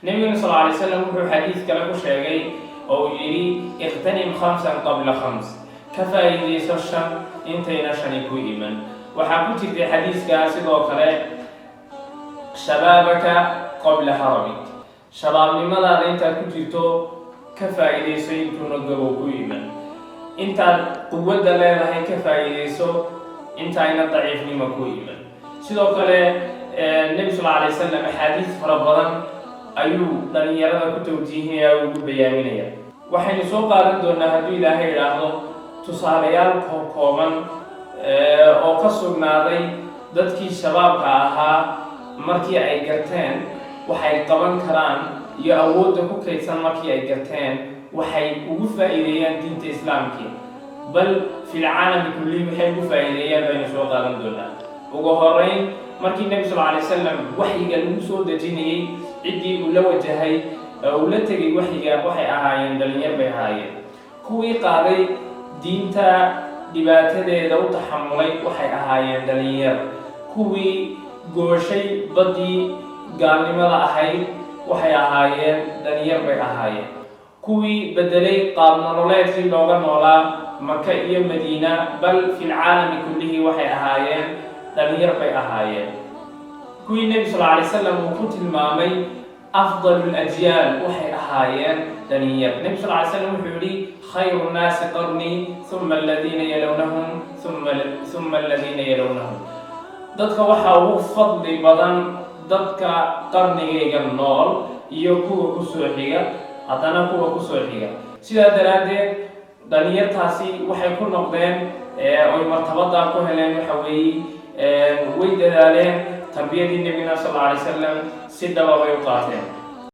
Nebiguna sal alay slam wuxuu xadiis kale ku sheegay oo uu yidhi: "اغتنم خمسا قبل خمس", ka faa'iidayso shan intayna shani ku iman. Waxaa ku jirtay xadiiskaa sidoo kale: "شبابك قبل هرمك", shabaabnimadaada intaad ku jirto ka faa'iidayso intuuna gabow ku iman. Intaad quwadda leedahay ka faa'iidayso intayna daciifnimo ku iman. Sidoo kale Nebi sal alay wasalam axaadiis fara badan ayuu dhalinyarada ku tawjiihinaya oo ugu bayaaminaya. Waxaynu soo qaadan doonaa, hadduu Ilaahay idhaahdo, tusaalayaal kooban oo ka sugnaaday dadkii shabaabka ahaa markii ay garteen waxay qaban karaan iyo awoodda ku kaydsan, markii ay garteen waxay ugu faa'iideeyaan diinta Islaamkii, bal في العالم كله waxay ugu faa'iideeyaan baynu soo qaadan doonaa. Ugu horeyn, markii Nebi sal alay wasalam waxyiga lagu soo dejinayey, ciddii uu la wajahay oo uu la tegay waxyiga waxay ahaayeen dhalinyar bay ahaayeen. Kuwii qaaday diinta dhibaatadeeda u taxamulay waxay ahaayeen dhalinyar. Kuwii gooshay baddii gaalnimada ahayd waxay ahaayeen dhalinyar bay ahaayeen. Kuwii bedelay qaab nololeedkii looga noolaa Maka iyo Madiina, bal في العالم كله, waxay ahaayeen dhalinyar bay ahaayeen. Kuwii Nebi sal alay slam uu ku tilmaamay أفضل الأجيال waxay ahaayeen dhalinyar. Nebi sal lay slam wuxuu yihi: "خير الناس قرني ثم الذين يلونهم ثم الذين يلونهم." Dadka waxaa ugu fadli badan dadka qarnigayga nool iyo kuwa kusoo xiga, haddana kuwa kusoo xiga. Sidaa daraaddeed dhalinyartaasi waxay ku noqdeen oy martabadaa ku heleen waxa weeye way dadaaleen, tarbiyadii Nebigana sal alla alay wasalam si dhaba bay u qaateen.